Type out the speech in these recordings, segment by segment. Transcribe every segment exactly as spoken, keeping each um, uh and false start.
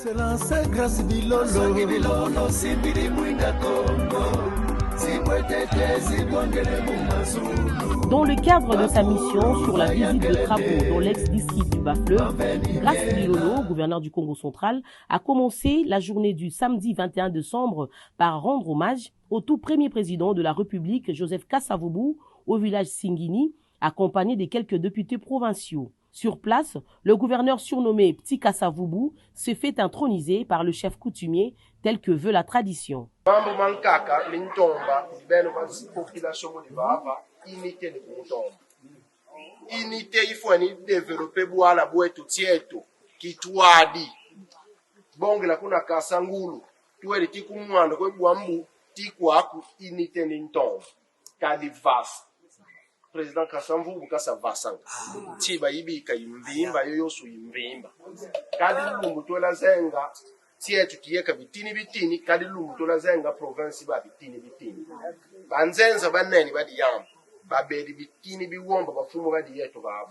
Excellence Grâce Bilolo. Songi Bilolo, Simbidi Mwinda Kongo. Zibwetete, Zibwangele mu mazulu. Dans le cadre de sa mission sur la visite de travaux dans l'ex-district du Bas-Fleuve, Grâce Bilolo, gouverneur du Kongo Central, a commencé la journée du samedi vingt et un décembre par rendre hommage au tout premier président de la République, Joseph Kasa-Vubu, au village Singini, accompagné des quelques députés provinciaux. Sur place, le gouverneur surnommé Petit Kasa-Vubu se fait introniser par le chef coutumier tel que veut la tradition. Mambu mankaka ni ntomba, beno ba population mu di vava, unité ni ntomba. Unité il faut ni développer bwala bweto tieto, kitwadi. Bongela kuna Kasa ngulu, twedi ti ku Muanda kwe bwa mbu, ti kwaku, unité ni ntomba. Kadi vasa. Président Kasa-Vubu kasa vasanga. Ti ba yibika i mvimba, yo yoso i mvimba. Kadi lumbu twela zenga, tieto kiyeka bitini bitini, kadi lumbu twela zenga province ba bitini bitini. Banzenza banene ba di yambu, babedi bitini biwomba, bamfumu ba di yeto vava.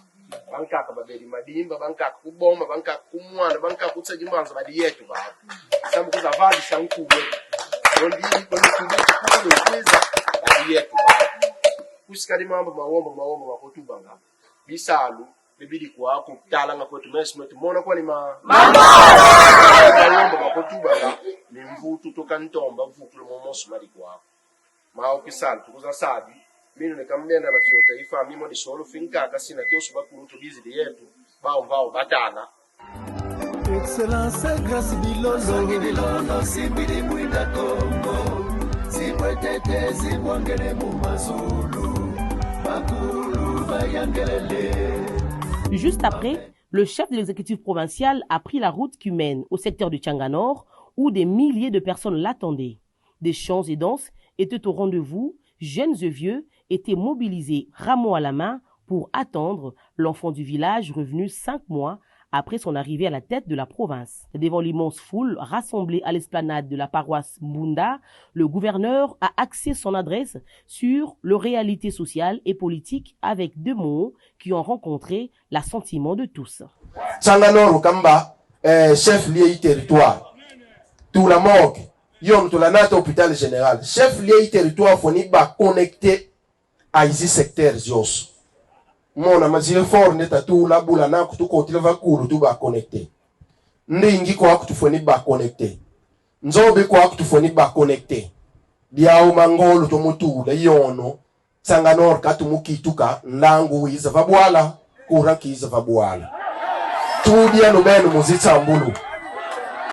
Bankaka babedi Madimba, bankaka ku Boma, bankaka ku Muanda, bankaka ku Tsadimbanza, ba di yeto vava. Sambu kwiza vadisa nkulu. Ondi, ondi kubi kulu kwiza, ba di yeto vava. Kusi kadi mambu mawomba, mawomba makotubanga. Bisalu bibidi kwaku, talanga kweto meso meto, mona kwani ma. Mama! Mayomba makotubanga, ni mvutu toka ntomba, mvutu lo momosi madi kwaku. Mau kisalu, tukwiza sadi. Minu ni kambenda na fiota ifa, mimo di solo, finka, kasina, tioso bakulu tubizidi yeto, bau vau batala. Excellence Grâce Bilolo. Songi Bilolo, Simbidi Mwinda Kongo. Zibwetete, Zibwangele mu mazulu. Bakulu bayangelele. Juste après, le chef de l'exécutif provincial a pris la route qui mène au secteur de Tchanga Nord, où des milliers de personnes l'attendaient. Des chants et danses étaient au rendez-vous, jeunes et vieux étaient mobilisés rameaux à la main pour attendre l'enfant du village revenu cinq mois après son arrivée à la tête de la province. Devant l'immense foule rassemblée à l'esplanade de la paroisse Mbunda, le gouverneur a axé son adresse sur les réalités sociales et politiques avec deux mots qui ont rencontré l'assentiment de tous. Tchanga Nord kamba, eh, chef-lieu i territoire. Tula morgue, yom tula nata hôpital général. Chef-lieu i territoire fweni ba connecté à zi secteur zioso. Mona mazi effort neta tula bula na kutukotila vakulu tu ba connecté. Ndingi kwaku tufweni ba connecté. Nzobe kwaku tufweni ba connecté. Diau mangolo to mutula yono. Tchanga Nord katu mu kituka, nlangu wiza va bwala, courant kiza va bwala. Tudia lubenu mu zitsambulu.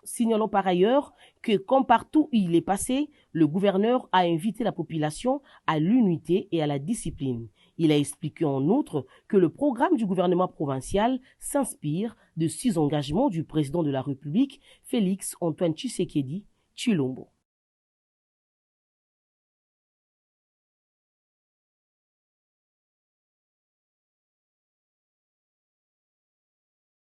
Signalons par ailleurs que, comme partout où il est passé, le gouverneur a invité la population à l'unité et à la discipline. Il a expliqué en outre que le programme du gouvernement provincial s'inspire de six engagements du président de la République, Félix Antoine Tshisekedi Tshilombo.